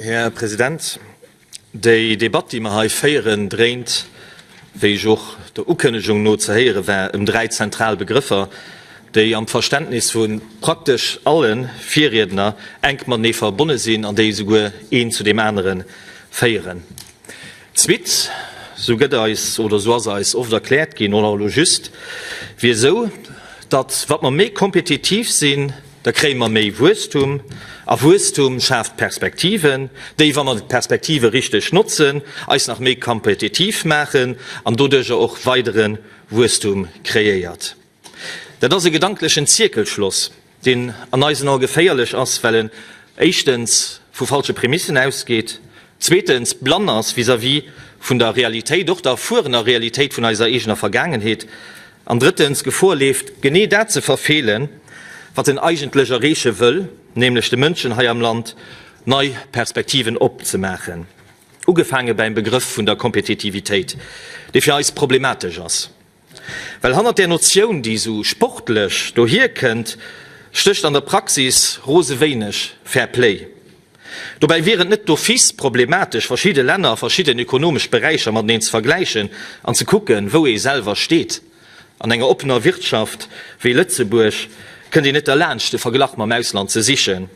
Här President, déi Debatt, déi mer hei féieren, dréint, wéi ech och der Ukënnegung no ze héiere war, ëm dräi zentral Begrëffer, déi am Verständnis vu praktesch alle Virriedner enk matenee verbonne sinn an déi esouguer een zu deem anere féieren. D'Suite, sou gëtt eis oder sou ass eis oft erkläert ginn, oder elo just, wier esou, datt wat mer méi kompetitiv sinn, da kréie mer méi Wuesstum, a Wuesstum schaaft Perspektiven, déi, wa mer d'Perspektive richteg notzen, eis nach méi kompetitiv maachen an doduerjer och weidere Wuesstum kreéiert. Dat ass e gedanklechen Zierkelschloss, deen an eisen Ae geféierlech ass, well en éischtens vu falsche Prämissen ausgeet, zweetens blann ass vis-à-vis vun der Realitéit, och der erfuerener Realitéit vun eiser eegener Vergaangenheet, an drëttens Gefor leeft, genee dat ze verfeelen, wat en eigentlech erreeche wëll, nämlech de Mënschen hei am Land nei Perspektiven opzemaachen, ugefaange bäim Begrëff vun der Kompetitivitéit, dee fir eis problematesch ass. Well hannert där Notioun, déi esou sportlech dohier kënnt, stécht an der Praxis rose wéineg Fair Play. Dobäi wier et net d'office problematesch, verschidde Länner a verschidden ökonomesch Beräicher mateneen ze vergläichen an ze kucken, wou ee selwer steet. An enger oppener Wirtschaft wéi Lëtzebuerg kënnt een net derlaanscht, de Verglach mam Ausland ze sichen.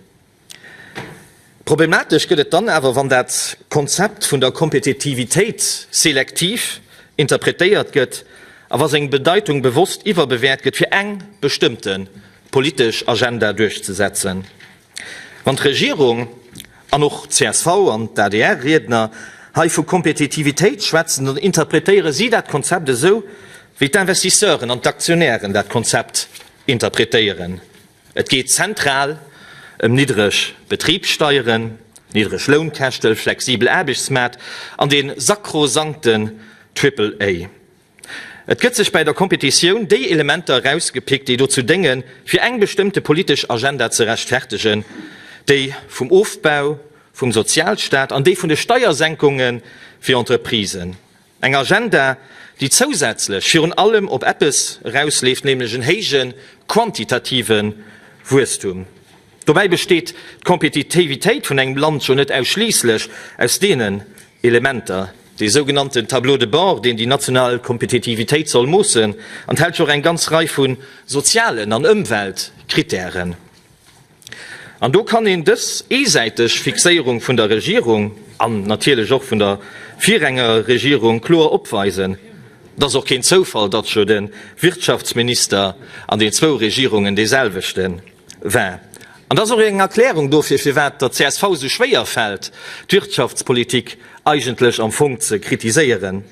Problematesch gëtt et dann awer, wann dat Konzept vun der Kompetitivitéit selektiv interpretéiert gëtt a wa seng Bedeitung bewosst iwwerbewäert gëtt, fir eng bestëmmte politesch Agenda duerchzesetzen. Wann d'Regierung an och d'CSV an d'ADR-Riedner hei vu Kompetitivitéit schwätzen, dann interpretéiere si dat Konzept esou, wéi d'Investisseuren an d'Aktionären dat Konzept interpretéieren. Et geet zentral ëm niddreg Betribssteieren, niddreg Lounkäschte, flexibel Aarbechtsmaart an dee sakrosankten Triple A. Et gëtt sech bäi der Kompetitioun déi Elementer erausgepickt, déi dozou déngen, fir eng bestëmmte politesch Agenda ze rechtfertegen, déi vum Ofbau vum Sozialstaat an déi vun de Steiersenkunge fir Entreprisen. Eng Agenda, déi zousätzlech virun allem op eppes erausleeft, nämlech en héije quantitative Wuesstum. Dobäi besteet d'Kompetitivitéit vun engem Land jo net ausschliisslech aus deenen Elementer. Dee sougenannten Tableau de bord, deen déi national Kompetitivitéit soll moossen, enthält jo och eng ganz Rei vu sozialen an Ëmweltkrittären. An do kann een dës eesäiteg Fixéierung vun der Regierung, an natierlech och vun der Virgängerregierung, kloer opweisen. Et ass och keen Zoufall, datt jo de Wirtschaftsminister an den zwou Regierungen dee selwechte war. An et ass och eng Erklärung dofir, firwat der csv esou schwéier fält, d'Wirtschaftspolitik eigentlech am Fong ze kritiséieren.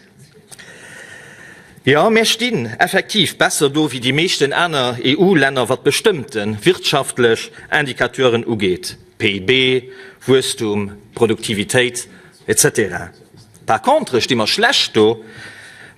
Jo, mär stinn effektiv besser do wéi déi meeschten aner EU-Länner, wat bestëmmte wirtschaftlech Indicateuren ugeet, PIB, Wuesstum, Produktivitéit, etc. Par contre sti mer schlecht do,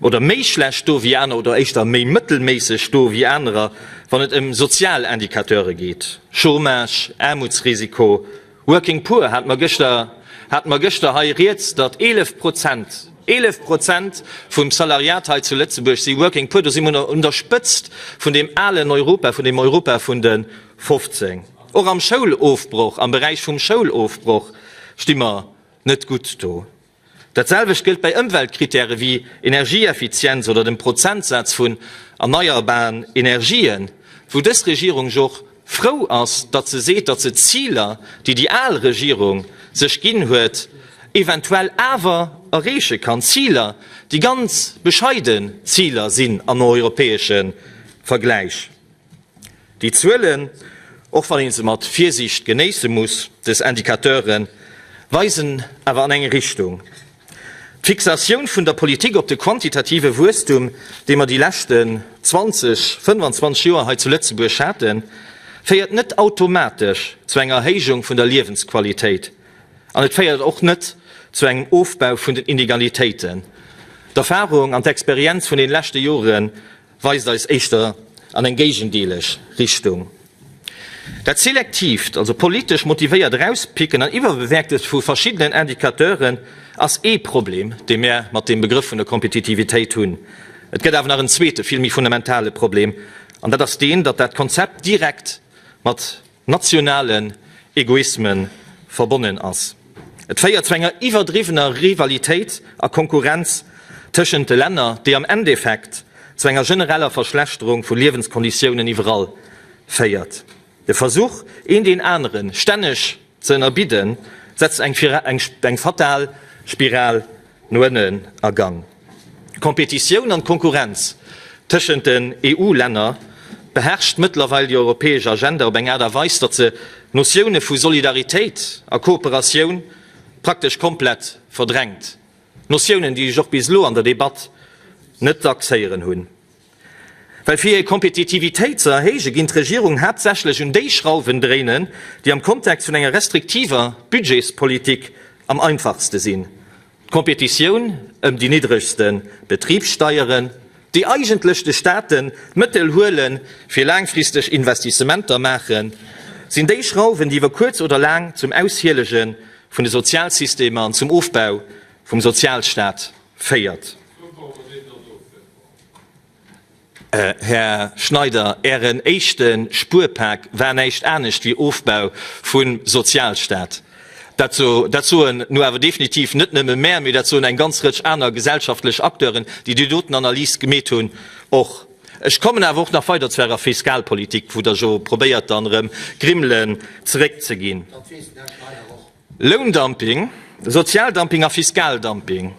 oder méi schlecht do wéi aner, oder éischter méi mëttelméisseg do wéi anerer, wann et ëm sozial Indicateure geet, Chômage, Aarmutsrisiko, Working Poor hat mer gëschter, hate mer gëschter hei rieds, datt 11 Prozent, 11 Prozent vum Salariat hei zu Lëtzebuerg si Working Poor. Do si mer un der Spëtzt vun deem alen Europa, vun deem Europa vun de 15. Och am Schoulofbroch, am Beräich vum Schoulofbroch sti mer net gutt do. Dat selwecht gëllt bäi Ëmweltkrittäre wéi Energieeffizienz oder dem Prozentsaz vun erneierbaren Energien, wou dës Regierung jo och frou ass, datt se seet, datt se d'Ziler, déi déi al Regierung sech ginn huet, eventuell awer erreeche kann. Ziler, déi ganz bescheiden Ziler sinn am europäesche Vergläich. Déi Zuelen, och wann ee se mat Virsiicht genéisse muss, dës Indicateuren, weisen awer an eng Richtung. D'Fixatioun vun der Politik op de quantitative Wuesstum, dee mer déi leschten 20, 25 Joer hei zu Lëtzebuerg haten, féiert net automatesch zu enger Erhéijung vun der Liewensqualitéit an et féiert och net zu engem Ofbau vun den Inegalitéiten. D'Erfahrung an d'Experienz vun den leschte Jore weist eis éischter an eng géigendeeleg Richtung. Dat selektiivt, also politesch motivéiert Erauspicken an Iwwerbewäerte vu verschiddenen Indicateuren ass ee Problem, dee mär mat deem Begrëff vun der Kompetitivitéit hunn. Et gëtt awer nach en zweete, vill méi fundamentale Problem, an dat ass deen, datt dat Konzept direkt mat nationalen Egoisme verbonnen ass. Et féiert zu enger iwwerdriwwener Rivalitéit a Konkurrenz tëschent de Länner, déi am Endeffekt zu enger genereller Verschlechterung vu Liewenskonditiounen iwwerall féiert. De Versuch, een deen anere stänneg ze ënnerbidden, setzt eng fatal Spiral no ënnen a Gang. D'Kompetitioun an d'Konkurrenz tëschent den EU-Länner beherrscht mëttlerweil déi europäesch Agenda op eng Aart a Weis, datt se d'Notioune vu Solidaritéit a Kooperatioun praktesch komplett verdrängt. Notiounen, déi ech och bis elo an der Debatt net dacks héieren hunn. Well fir hir Kompetitivitéit ze erhéije ginn d'Regierungen haaptsächlech un déi Schrauwen dréinen, déi am Kontext vun enger restriktiver Budgetspolitik am einfachste sinn, d'Kompetitioun ëm déi niddregste Betribssteieren, déi eigentlech de Staaten d'Mëttel huele fir laangfristeg Investissementer maachen, sinn déi Schrauwen, déi iwwer kuerz oder laang zum Aushielege vun de Sozialsystemer an zum Ofbau vum Sozialstaat féiert. Här Schneider, Ären éischte Spuerpak war näischt anescht wéi Ofbau vum Sozialstaat. Dat soen nu awer definitiv net nëmme mär, mee dat soen eng ganz Rëtsch aner gesellschaftlech Acteuren, déi déi doten Analys gemeet hunn, och. Ech kommen awer och nach weider zu Ärer Fiskalpolitik, wou Der jo probéiert dann erëm Grimmelen zeréckzeginn. Loundumping, Sozialdumping a Fiskaldumping,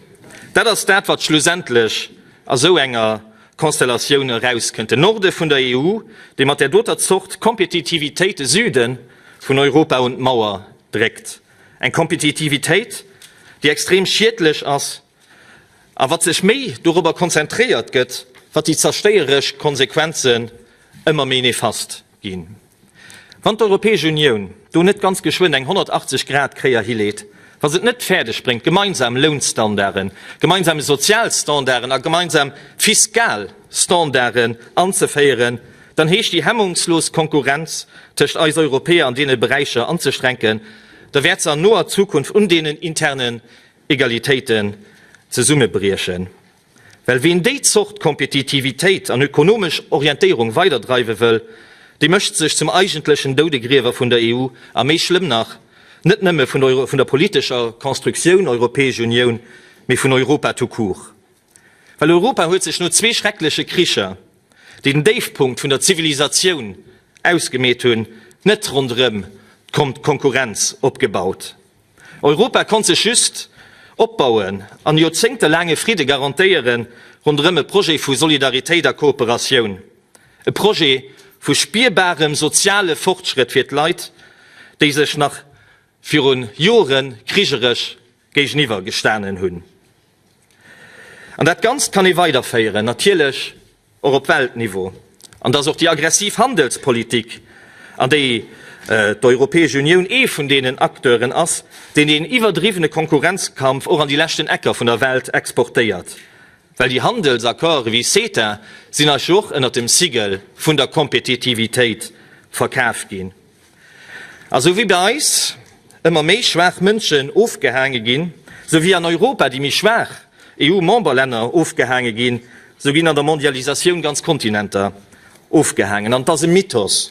dat ass dat, wat schlussendlech a sou enger Konstellatioun erauskënnt. Den Norde vun der EU, dee mat där doter Zort Kompetitivitéit de Süde vun Europa un d'Mauer dréckt. Eng Kompetitivitéit, déi extrem schiedlech ass a wat sech méi dorobber konzentréiert gëtt, wat déi zerstéieresch Konsequenzen ëmmer méi nefast ginn. Wann d'Europäesch Unioun do net ganz geschwënn eng 180 Grad Kéier hileet, wa se et net fäerdeg bréngt, gemeinsam Lounstandarden, gemeinsame Sozialstandarden a gemeinsam fiskal Standarden anzeféieren, dann heescht déi hemmungslos Konkurrenz tëscht eis Europäer an deene Beräicher anzestrenken, da wäert se an noer Zukunft un deenen internen Egalitéiten zesummebriechen. Well ween déi Zort Kompetitivitéit an ökonomesch Orientéierung weiderdreiwe wëll, dee mécht sech zum eigentlechen Doudegriewer vun der EU a méi schlëmm nach, net nëmme vun der politescher Constructioun Europäesch Unioun, mee vun Europa tout court. Well Europa huet sech no zwee schreckleche Kricher, déi den Déifpunkt vun der Zivilisatioun ausgemeet hunn, net ronderëm d'Konkurrenz opgebaut. Europa konnt sech just opbauen an joerzéngtelaange Fridde garantéiere ronderëm e Projet vu Solidaritéit a Kooperatioun, e Projet vu spierbarem soziale Fortschrëtt fir d'Leit, déi sech nach viru Jore krigerech géigeniwwer gestanen hunn. An dat Ganzt kann ee weiderféieren, natierlech och op Weltniveau, an dass och déi aggressiv Handelspolitik, an déi d'Europäesch Unioun ee vun deenen Acteuren ass, deen deen iwwerdriwwene Konkurrenzkampf och an déi leschten Ecker vun der Welt exportéiert. Well déi Handelsaccorde wéi CETA sinn eis jo och ënnert dem Sigel vun der Kompetitivitéit verkaf ginn. A sou wéi bei eis ëmmer méi schwaach Mënschen ofgehaange ginn, sou wéi an Europa déi méi schwaach EU-Memberlänner ofgehaange ginn, sou ginn an der Mondialisatioun ganz Kontinenter ofgehaangen. An et ass e Mythos,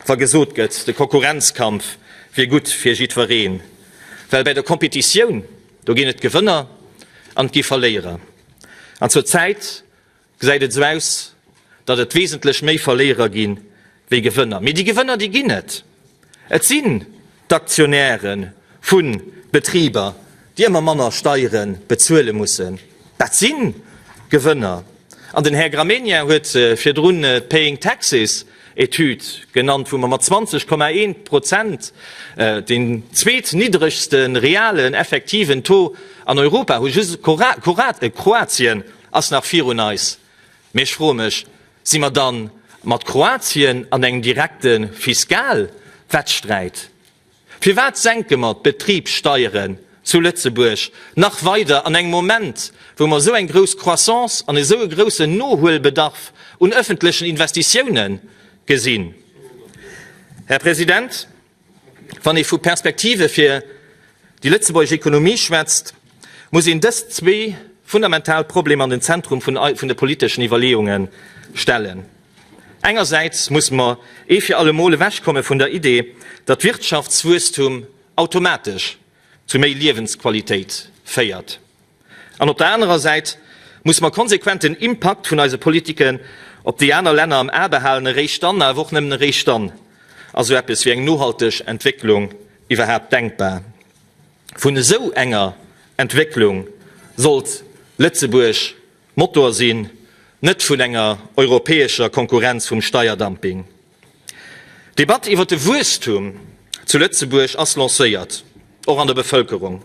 wa gesot gëtt, de Konkurrenzkampf wier gutt fir jiddwereen, well bei der Kompetitioun, do ginn et Gewënner an et gi Verléierer. An zur Zäit gesäit et esou aus, datt et wesentlech méi Verléierer gi wéi Gewënner. Mee déi Gewënner, déi ginn et. Et sinn d'Aktionäre vu Betriber, déi ëmmer manner Steiere bezuele mussen. Dat si Gewënner. An den Här Gramegna huet virdrun d'Paying Taxes Etüd genannt, wou mer mat 20,1 Prozent deen zweetniddregste realen effektiven Taux an Europa hu. Just Kroatien ass nach virun eis. Mee ech froe mech, Si mer dann mat Kroatien an engem direkte Fiskalwettsträit? Firwat senke mer d'Betribssteieren zu Lëtzebuerg nach weider an engem Moment, wou mer esou eng grouss Croissance an esou e groussen Nohuelbedarf un öffentlechen Investitiounen gesinn? Här President, Wann ee vu Perspektive fir déi lëtzebuergesch Ekonomie schwätzt, muss een dës zwee fundamental Problemer an den Zentrum vun de politeschen Iwwerleeunge stellen. Engersäits musse mer ee fir allemol ewechkomme vun der Idee, datt Wirtschaftswuesstum automatesch. zu méi Liewensqualitéit féiert. An op der anerer Säit musse mer konsequent den Impakt vun eise Politiken op déi aner Länner am A behalen. Eréischt dann, awer och nëmmen eréischt dann, ass esou eppes wéi eng nohalteg Entwécklung iwwerhaapt denkbar. Vun esou enger Entwécklung sollt Lëtzebuerg Motor sinn, net vun enger europäescher Konkurrenz vum Steierdumping. D'Debatt iwwer de Wuesstum zu Lëtzebuerg ass lancéiert, och an der Bevëlkerung.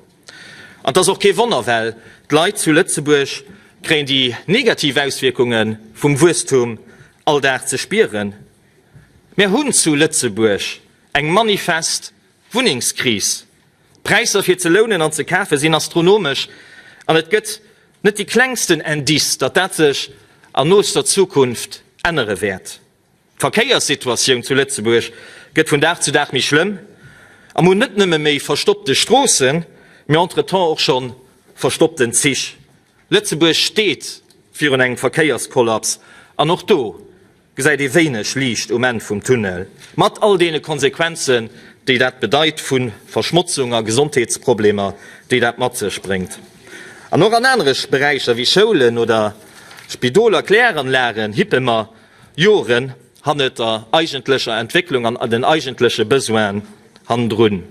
An 't ass och kee Wonner, well d'Leit zu Lëtzebuerg kréien déi negativ Auswierkunge vum Wuesstum all Dag ze spieren. Mir hunn zu Lëtzebuerg eng manifest Wunnengskris. D'Präisser fir ze lounen an ze kafe sinn astronomesch an et gëtt net déi klengsten Indice, datt dat sech an nooster Zukunft ännere wäert. D'Verkéierssituatioun zu Lëtzebuerg gëtt vun Dag zu Dag méi schlëmm a mer hunn net nëmme méi verstoppte Stroossen, mee entretemps och scho verstoppten Zich. Lëtzebuerg steet virun engem Verkéierskollaps an och do gesäit ee wéineg Liicht um Enn vum Tunnel, mat all deene Konsequenzen, déi dat bedeit, vu Verschmotzung a Gesondheetsproblemer, déi dat mat sech bréngt. An och an anere Beräicher wéi Schoulen oder Spidoler, Kläranlagen hippe mer Joren hannert der eigentlecher Entwécklung an den eigentleche Besoinen hannendrun.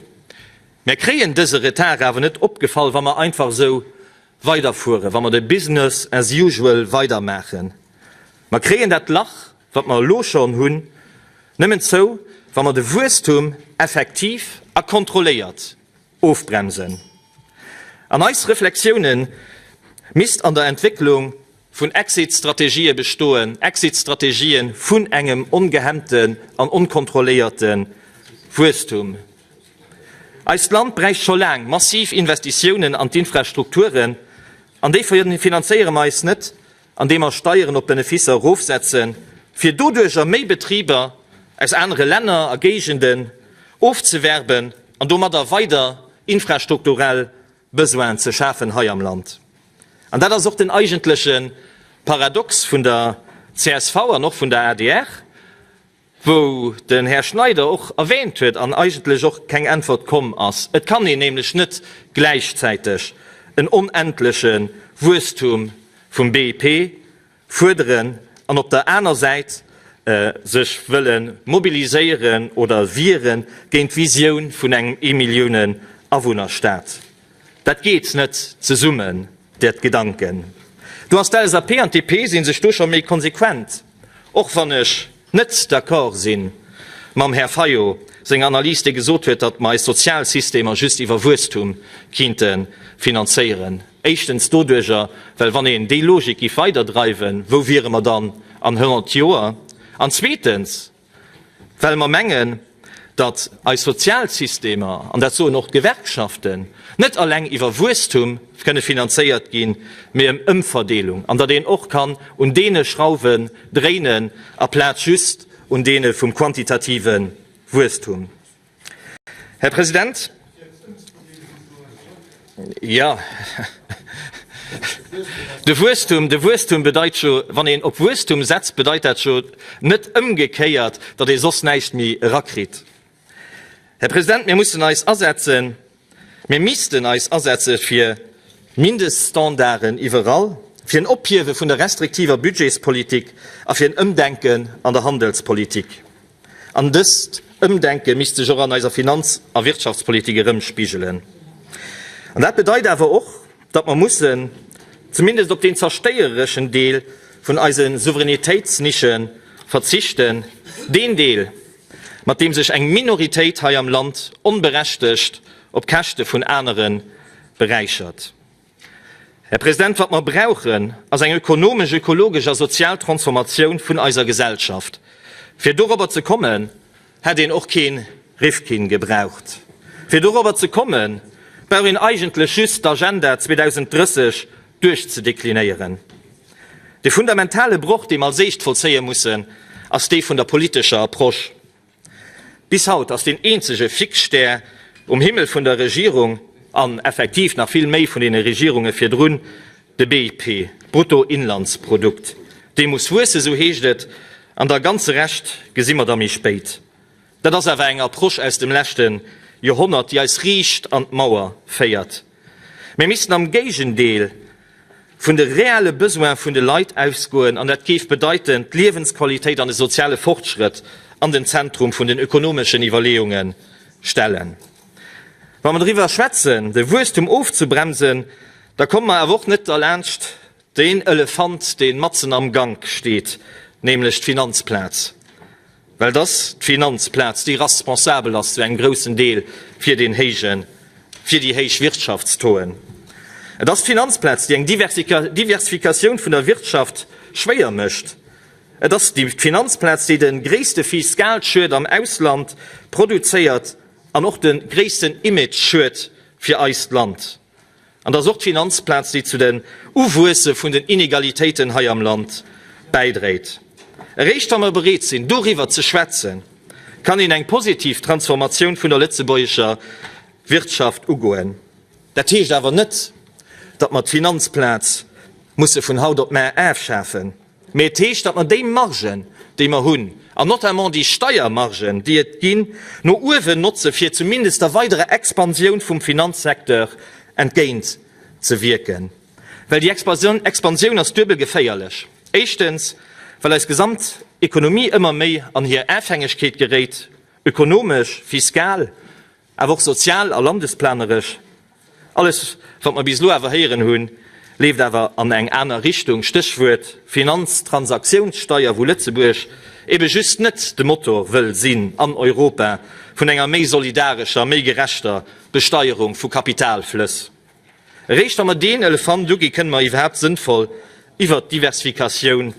Mär kréien dëse Retard awer net opgefall, wa mer einfach esou weiderfueren, wa mer de Business as usual weidermaachen. Mer kréien dat Lach, wat mer elo schonn hunn, nëmmen zou, wa mer de Wuesstum effektiv a kontrolléiert ofbremsen. An eis Reflexioune misst an der Entwécklung vun Exit-Strategië bestoen, Exit-Strategië vun engem ongehemmten an onkontrolléierte Wuesstum. Eist Land bräicht scho laang massiv Investitiounen an d'Infrastrukturen, an déi finanzéiere mer eis net, andeem mer Steieren op Beneficer erofsetzen, fir doduercher méi Betriber aus anere Länner a Géigenden ofzewerben an domadder weider infrastrukturell Besoinen ze schafen hei am Land. An dat ass och den eigentleche Paradox vun der csv an och vun der adr, wou den Här Schneider och erwähnt huet an eigentlech och keng Äntwert komm ass. Et kann een nämlech net gläichzäiteg en onendleche Wuesstum vum BIP fuerderen an op der aner Säit sech wëlle mobiliséieren oder wiere géint d'Visioun vun engem Eemilliounen-Awunner-Staat. Dat geet net zesummen, dat Gedanken. Do ass d'LSAP an d'DP si sech do scho méi konsequent, och wann ech net d'accord si mam Här Fayot senger Analys, dee gesot huet, datt mer eis Sozialsystemer just iwwer Wuesstum kinnte finanzéieren. Éischtens doduerjer, well wann een déi Logik giff weiderdreiwen, wou wiere mer dann an 100 Joer? An zweetens, well mer mengen, datt eis Sozialsystemer, an dat soen och d'Gewerkschaften, net alleng iwwer Wuesstum kënne finanzéiert ginn, mee ëm Ëmverdeelung, an datt een och kann un deene Schrauwen dréinen, aplaz just un deene vum quantitative Wuesstum. Här President, jo, de Wuesstum, de Wuesstum bedeit jo, wann een op Wuesstum setzt, bedeit dat jo net ëmgekéiert, datt ee soss näischt méi erakritt. Här President, mir mussen eis asetzen, mir missten eis asetze fir Mindeststandarden iwwerall, fir en Ophiewe vun der restriktiver Budgetspolitik a fir en Ëmdenken an der Handelspolitik. An dëst Ëmdenke misst sech och an eiser Finanz a Wirtschaftspolitik erëmspigelen. An dat bedeit awer och, datt mer mussen, zumindest op deen zerstéierereschen Deel vun eise Souveränitéitsnische verzichten, deen Deel, mat deem sech eng Minoritéit hei am Land onberechtegt op Käschte vun anere beräichert. Här President, wat mer brauchen, ass eng ökonomesch, ökologesch a sozial Transformatioun vun eiser Gesellschaft. Fir dorobber ze kommen, hätt een och kee Rifkin gebraucht. Fir dorobber ze kommen, brauch een eigentlech just d'Agenda 2030 duerchzedeklinéieren. De fundamentale Broch, dee mer als éischt vollzéie mussen, ass dee vun der politescher Approche. Bis haut ass deen eenzege Fixstär um Himmel vun der Regierung, an effektiv nach vill méi vun deene Regierunge virdrun, de BIP, d'Bruttoinlandsprodukt. Dee muss wuessen, esou heescht et, an der ganze Rescht gesi mer da méi spéit. Dat ass awer eng Approche aus dem leschte. Joerhonnert, déi eis riicht an d'Mauer féiert. Mir missten am Géigendeel vun de reelle Besoin vun de Leit ausgoen, an dat géif bedeiten, d'Liewensqualitéit an de soziale Fortschrëtt an den Zentrum vun den ökonomeschen Iwwerleeunge stellen. Wa mer driwwer schwätzen, de Wuesstum ofzebremsen, da komme mer awer och net derlaanscht deen Elefant, dee matzen am Gank steet, nämlech d'Finanzplaz. Well et ass d'Finanzplaz, déi responsabel ass zu engem groussen Deel fir deen héijen, fir déi héich Wirtschaftstoen. Et ass d'Finanzplaz, déi eng Diversifikatioun vun der Wirtschaft schwéier mécht. Et ass d'Finanzplaz, déi de gréisste Fiskalschued am Ausland produzéiert an och de gréissten Imageschued fir eist Land. An et ass och d'Finanzplaz, déi zu den Uwuesse vun den Inegalitéiten hei am Land bäidréit. Eréischt wa mer bereet sinn, doriwwer ze schwätzen, kann een eng positiv Transformatioun vun der lëtzebuergescher Wirtschaft ugoen. Dat heescht awer net, datt mer d'Finanzplaz musse vun haut op mar afschafen. Mee et heescht, datt mer déi Margen, déi mer hunn, an notamment déi Steiermargen, déi et ginn, no uewen notze fir zumindest der weiderer Expansioun vum Finanzsecteur entgéint ze wierken. Well déi Expansioun ass duebel geféierlech. Éischtens, well eis gesamt Ekonomie ëmmer méi an hir Afhängegkeet geréit, ökonomesch, fiskal, Awer och sozial a landesplaneresch. Alles, wat mer bis elo awer héieren hunn, leeft awer an eng aner Richtung, Stéchwuert Finanztransaktiounssteier, wou Lëtzebuerg ebe just net de Motor wëll sinn an Europa vun enger méi solidarescher, méi gerechter Besteierung vu Kapitalflëss. Eréischt wa mer deen Elefant ugi kënne mer iwwerhaapt sënnvoll iwwert d'Diversifikatioun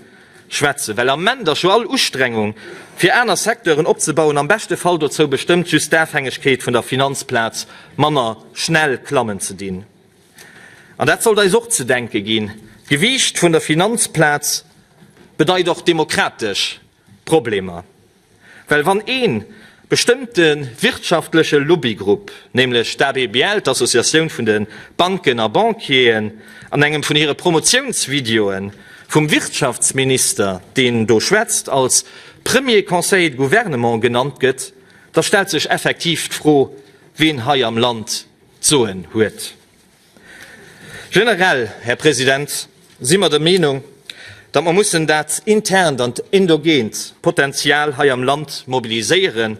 schwätzen, well am Ament ass jo all Ustrengung fir aner Secteuren opzebauen am beschte Fall dozou bestëmmt just d'Afhängegkeet vun der Finanzplaz manner schnell klammen ze dinn. An dat sollt eis och ze denke ginn, D'Gewiicht vun der Finanzplaz bedeit och demokratesch Problemer. Well wann ee bestëmmte wirtschaftleche Lobbygrupp, nämlech d'ABBL, d'Associatioun vun de Banken a Banquieren, an engem vun hire Promotiounsvideoe vum Wirtschaftsminister, deen do schwätzt, als Premier Conseiller de Gouvernement genannt gëtt, da stellt sech effektiv d'Fro, wien hei am Land d'Soen huet. Generell, Här President, si mer der Meenung, datt mer mussen dat internt an endogeent Potenzial hei am Land mobiliséieren,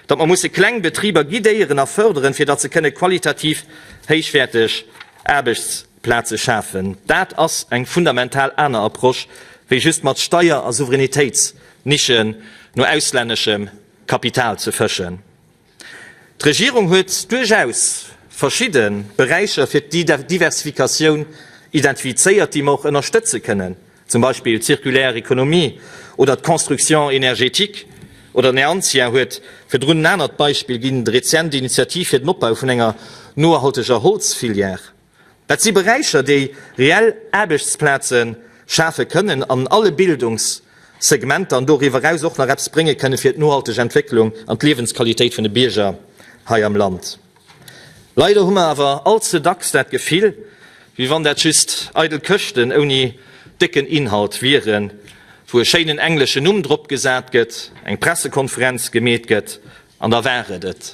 datt mer musse kleng Betriber guidéieren a förderen, fir datt se kënne qualitativ héichwäerteg Aarbechtsplaze schafen. Dat ass eng fundamental aner Approche wéi just mat Steier a Souveränitéitsnischen no auslänneschem Kapital ze fëschen. D'Regierung huet duerchaus verschidde Beräicher fir d'Diversifikatioun identifizéiert, déi mer och ënnerstëtze kënnen, zum Beispill d'circulaire Économie oder d'Construction énergétique. Oder den Här Anzia huet virdrun en anert Beispill ginn, d'rezent Initiativ fir den Opbau vun enger nohalteger Holzfilière. Dat si Beräicher, déi reell Aarbechtsplaze schafe kënnen an alle Bildungssegmenter an doriwwer eraus och nach eppes brénge kënne fir d'nohalteg Entwécklung an d'Liewensqualitéit vun de Bierger hei am Land. Leider hu mer awer all ze dacks dat Gefill, wéi wann dat just eidel Këschten ouni décken Inhalt wieren, wou e schéinen engleschen Numm drop gesat gëtt, eng Pressekonferenz gemeet gëtt an da war et et.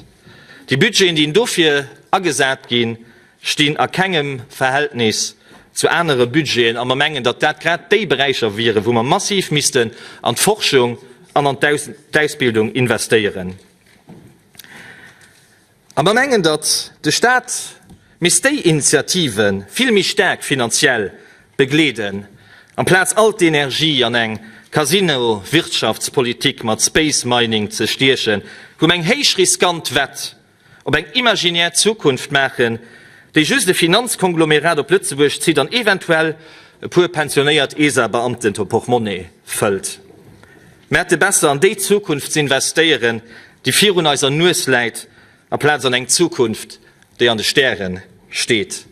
Déi Budgeten, déi dofir agesat ginn, stinn a kengem Verhältnis zu anere Budgeten a mer mengen, datt dat grad déi Beräicher wieren, wou mer massiv missten an d'Forschung an an d'Ausbildung investéieren. A mer mengen, datt de Stat misst déi Initiative vill méi staark finanziell begleeden, amplaz all d'Energie an eng Casino-Wirtschaftspolitik mat Space Mining ze stiechen, wou mer eng héich riskant Wett op eng imaginär Zukunft maachen, déi just e Finanzkonglomerat op Lëtzebuerg zitt an eventuell e puer pensionéiert ESA-Beamten de Portmonnaie fëllt. Mer hätte besser an déi Zukunft z'investéieren, déi virun eiser Nues läit, amplaz an eng Zukunft, déi an de Stäre steet.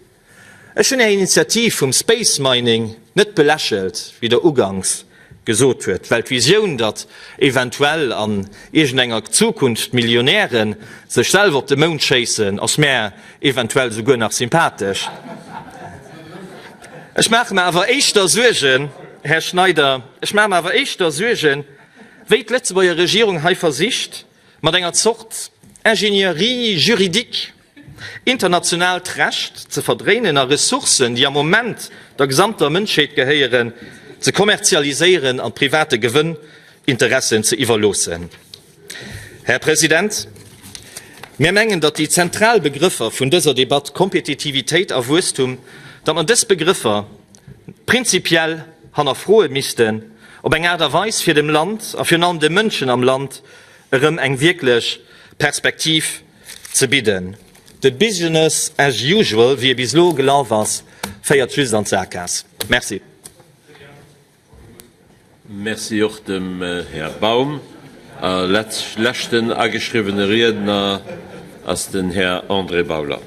Ech hunn Är Initiativ vum Space Mining net belächelt, wéi Der uganks gesot huet, well d'Visioun, datt eventuell an iergendenger Zukunft Millionäre sech selwer op de Mound schéissen, ass mär eventuell souguer nach sympathesch. Ech maache mer awer éischter Suergen, Här Schneider, ech maache mer awer éischter Suergen, wéi d'Lëtzebuerger Regierung hei versicht, mat enger Zort. Ingénierie juridique internationaalt Recht ze verdréinen a Ressourcen, déi am Moment der gesamter Mënschheet gehéieren, ze kommerzialiséieren an private Gewënninteressen ze iwwerloossen. Här President, mir mengen, datt déi zentral Begrëffer vun dëser Debatt, Kompetitivitéit a Wuesstum, datt mer dës Begrëffer prinzipiell hannerfroe missten, op eng Aart a Weis, fir dem Land a virun allem de Mënschen am Land erëm eng wierklech Perspektiv ze bidden. De Business as usual, wéi e bis elo gelaf ass, féiert just an d'Sakgaass. Merci. Merci och dem Här Baum. A leschten ageschriwwene Riedner ass den Här André Bauler.